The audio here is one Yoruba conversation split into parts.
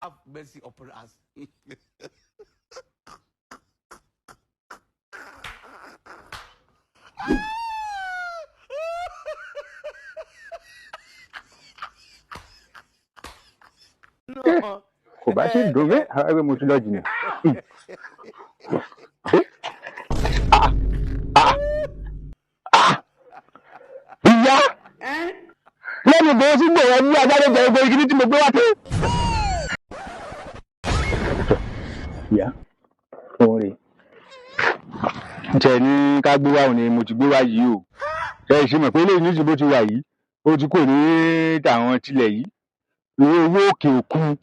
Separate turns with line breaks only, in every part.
Have mercy upon us.
Kò bá sì dùn mí, àwọn ẹgbẹ́ mo ti lọ jìnnà. Ìyá lẹ́nu bó sí gbòòrò ní agbára jẹ gbogbo igi tí mo gbé wá tó. Ìyá òun rè tẹ ní ká gbé wá òun ni mo ti gbé wá yìí o. Ẹ ṣe mọ̀ pé eléyìí ní ìṣòro ti wà yìí, ó ti kò ní tàwọn tilẹ̀ yìí. Owó òkè òkun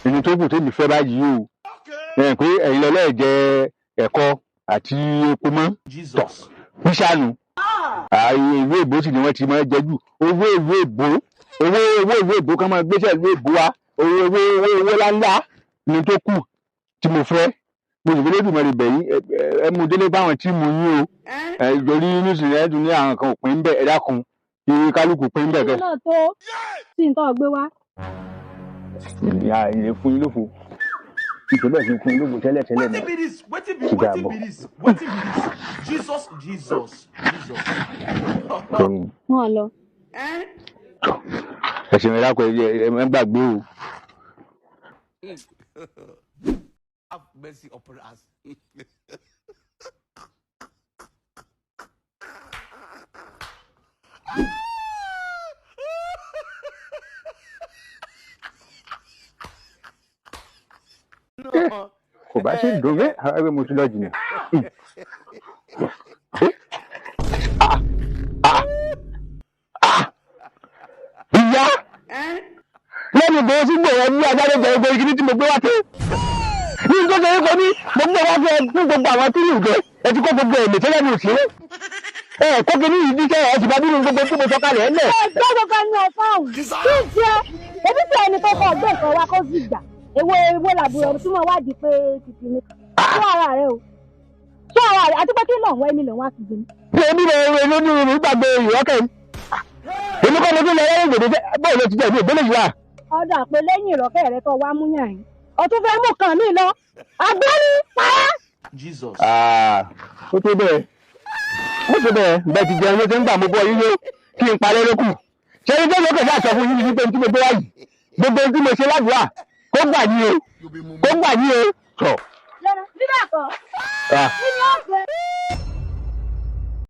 ẹni tó kù tèmi fẹ́ báyìí o. Ẹ pé ẹ̀yin lọ́lẹ́ jẹ ẹ̀kọ àti epo mọ́ tọ̀ níṣàánú. Ààyè ìwé ìbò sì ni wọ́n ti máa ń jẹ jù. Owó ìwé ìbò, owó owó ìwé ìbò kan máa gbéṣẹ́ ìwé ìbò wa. Owó owó owó owó ńláńlá ni tó kù tí mo fẹ́. Mo sì fi Olódùmarè bẹ̀ yín, ẹ mú délé báwọn tí mo yín o. Ẹ torí nísìnyí ẹ tún ní àwọn kan ò pín bẹ́ẹ̀, ẹ dákun. Kí kálukú pín bẹ́ẹ̀ kẹ́.
Náà tó tí nǹkan gbé wá.
Ìyá ilé fún yín lófo. Ìṣòro ẹ̀ fi fún yín lófo tẹ́lẹ̀ tẹ́lẹ̀
Wetin
náà.
be this? Wetin be
Ti
wetin
dàbọ̀.
be this? Wetin be this? Jesus, Jesus, Jesus.
Wọn lọ.
Ẹ̀sìn mi dákun, ẹ ẹ gbàgbé o.
Have mercy upon us.
Kò bá sì dùn mí, àwọn ẹgbẹ́ mo ti lọ jìnnà. Ìyá lẹ́nu bó sí gbòòrò ní agbára jẹ gbogbo igi tí mo gbé wá tó. Ní tó ṣe é kọ ní mo gbé wá fún ẹ fún gbogbo àwọn tí yóò jẹ ẹ ti kó gbogbo ẹ̀mí tẹ́lẹ̀ mi ò sí. Ẹ kó kí ní ìdí iṣẹ́ ẹ sì bá bínú gbogbo tí mo sọ kalẹ̀ ẹ lẹ̀.
Ẹ gbọ́ gbogbo ẹnu ẹ̀ fáwọn. Kí n tiẹ̀, ebi tí ẹni tó kọ ọgbẹ́ nǹkan wá kó sì gbà. Èwo èwo làbúrò tí mo wádìí pé títí ní. Sọ ara rẹ o. Sọ ara rẹ àti pé kí lọ́n wá èmi lọ́n wá sí gbé.
Èmi lè rè lójú mi gbàgbé ìrọ́kẹ́ yìí. Èmi kọ́ mo tún lọ lẹ́yìn gbèdé bóyá ló ti jẹ́ ìlú ìgbélé yìí wà.
Ọ̀dà pé lẹ́yìn ìrọ́kẹ́ rẹ tó wá mú yàn yín. Ọtún fẹ́ mú kàn mí lọ. Àgbẹ̀ni para.
Jesus.
Ó tó bẹ́ẹ̀, ó tó bẹ́ẹ̀, bẹ́ẹ̀ ti jẹun ló ti ń gbà mo bọ́ yín yó kí n parẹ́ lókù. Ṣé ní tẹ́lẹ̀ kẹ̀kẹ́ àṣọ fún yín ní pé tí mo gbé wá yìí, gbogbo tí mo ṣe ládùúrà kó gbà yín o, kó gbà yín o. Tọ̀.
Lọ́nà bíbẹ̀ kọ́. Kí ni ó ṣe?